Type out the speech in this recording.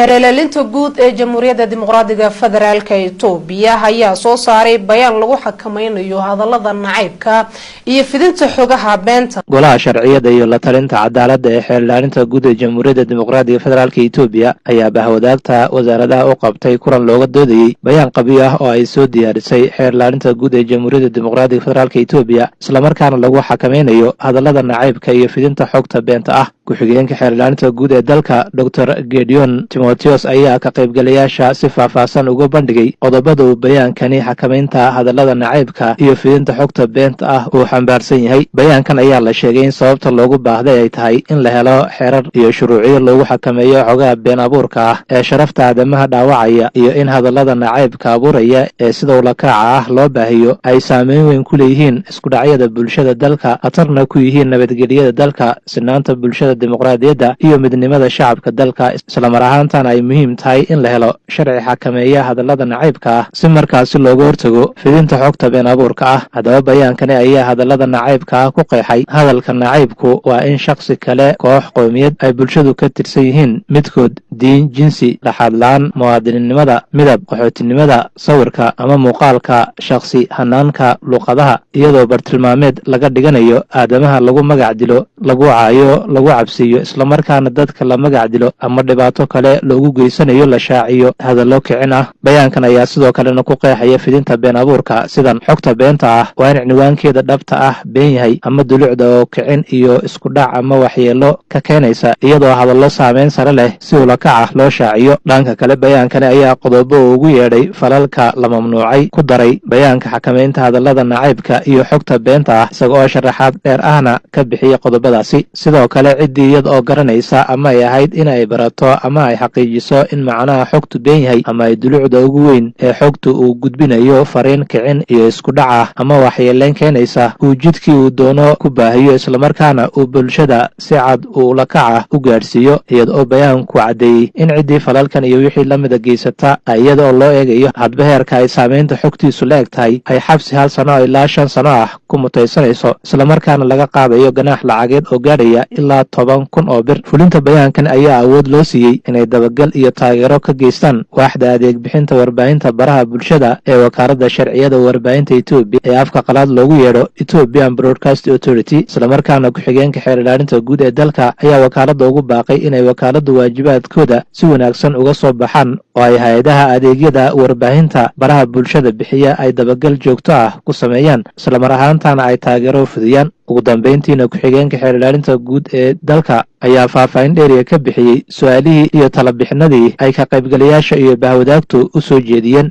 Xeer ilaalinta guud ee Jamhuuriyadda Dimuqraadiga Federaalka Itoobiya ayaa soo saaray bayaan lagu xakameynayo hadalada nacaybka iyo fidinta xogaha beenta. Golaha Sharciyada iyo La Talinta Cadaaladda ee Xeer Ilaalinta Guud ee Jamhuuriyadda Dimuqraadiga Federaalka Itoobiya ayaa bahwadaagta wasaaradaha u qabtay kulan looga doodayey bayaan qabyo ah oo ay soo diyaarisay Xeer Ilaalinta Guud ee Jamhuuriyadda Dimuqraadiga Federaalka Itoobiya, islamarkaana lagu xakameynayo hadallada nacaybka iyo fidinta xogta beenta ah. Ku-xigeenka xeer ilaalinta guud ee dalka, Doctor Gedeon Timotheos, ayaa ka qaybgalayaasha si faahfaahsan uga bandhigay qodobada uu bayaankani xakamaynta hadallada nacaybka iyo fidinta xogta beenta ah uu xambaarsan yahay. Bayaankan ayaa la sheegay in sababta loogu baahday ay tahay in la helo xeerar iyo shuruuciyo loogu xakameeyo xogaha been abuurka ah ee sharafta aadamaha dhaawacaya, iyo in hadallada nacaybka abuuraya ee sida ulakaaca ah loo baahiyo ay saameyn weyn ku leeyihiin iskudhacyada bulshada dalka, khatarna ku yihiin nabadgelyada dalka, sinaanta bulshada, dimuqraadiyadda iyo midnimada shacabka dalka, islamar ahaantana ay muhiim tahay in la helo sharci xakameeya hadallada nacaybka ah si markaasi looga hortago fidinta xogta been abuurka ah. Haddaba, bayaankani ayaa hadallada nacaybka ah ku qeexay: hadalka nacaybku waa in shakhsi kale, koox, qowmiyad ay bulshadu ka tirsan yihiin midkood, diin, jinsi, laxaadlaan, muwaadininimada, midab, qaxootinimada, sawirka ama muuqaalka shakhsi, hanaanka luqadaha, iyadoo bartilmaameed laga dhiganayo aadamaha lagu magac dilo, lagu caayo, lagu cabsiiyo, islamarkaana dadka la magac dilo ama dhibaato kale loogu geysanayo la shaaciyo hadallo kicin ah. Bayaankan ayaa sidoo kalena ku qeexaya fidinta been abuurka sidan: xogta beenta ah waa in cinwaankeeda dhabta ah been yahay ama dulucda oo kicin iyo isku dhac ama waxyeelo ka keenaysa, iyadoo hadallo saameyn sare leh si ulakac ah loo shaaciyo. Dhanka kale, bayaankani ayaa qodobo uu ugu yeedhay falalka la mamnuucay ku daray bayaanka xakamaynta hadallada nacaybka iyo xogta beenta ah, isaga oo sharaxaad dheer ahna ka bixiyey qodobadaasi. Sidoo kale, ciddii iyada oo garanaysa ama ay ahayd in ay barato ama ay xaqiijiso in macnaha xogtu been yahay ama ay dulucda ugu weyn ee xogtu uu gudbinayo fariin kicin iyo isku dhac ah ama waxyeeleyn keenaysa, uu jidkii uu doono ku baahiyo, islamarkaana uu bulshada si cad uu ulakac ah u gaadhsiiyo, iyada oo bayaanku caddeeyey in ciddii falalkan iyo wixii la mida geysata, iyada oo loo eegayo hadba heerka ay saameynta xogtiisu la eg tahay, ay xabsi 1 sano ilaa 5 sano ah ku mutaysanayso, islamarkaana laga qaadayo ganaax lacageed oo gaadhaya ilaa 10,000 oo bir. Fulinta bayaankan ayaa awood loo siiyey inay dabagal iyo taageero ka geystaan waaxda adeeg bixinta warbaahinta baraha bulshada ee Wakaaladda Sharciyada Warbaahinta Etoobiya ee afka qalaad loogu yeedho Ethiopian Broadcast Authority. Islamarkaana ku-xigeenka xeer ilaalinta guud ee dalka ayaa wakaaladda ugu baaqay inay wakaaladdu waajibaadkooda si wanaagsan uga soo baxaan oo ay hay-adaha adeegyada warbaahinta baraha bulshada bixiya ay dabagal joogto ah ku sameeyaan, islamar ahaantana ay taageero fidiyaan. Ugu dambeyntiina, ku-xigeenka xeer ilaalinta guud ee dalka ayaa faahfaahin dheeriya ka bixiyey su-aalihii iyo talabixinadii ay ka qaybgalayaasha iyo bahwadaagtu u soo jeediyeen.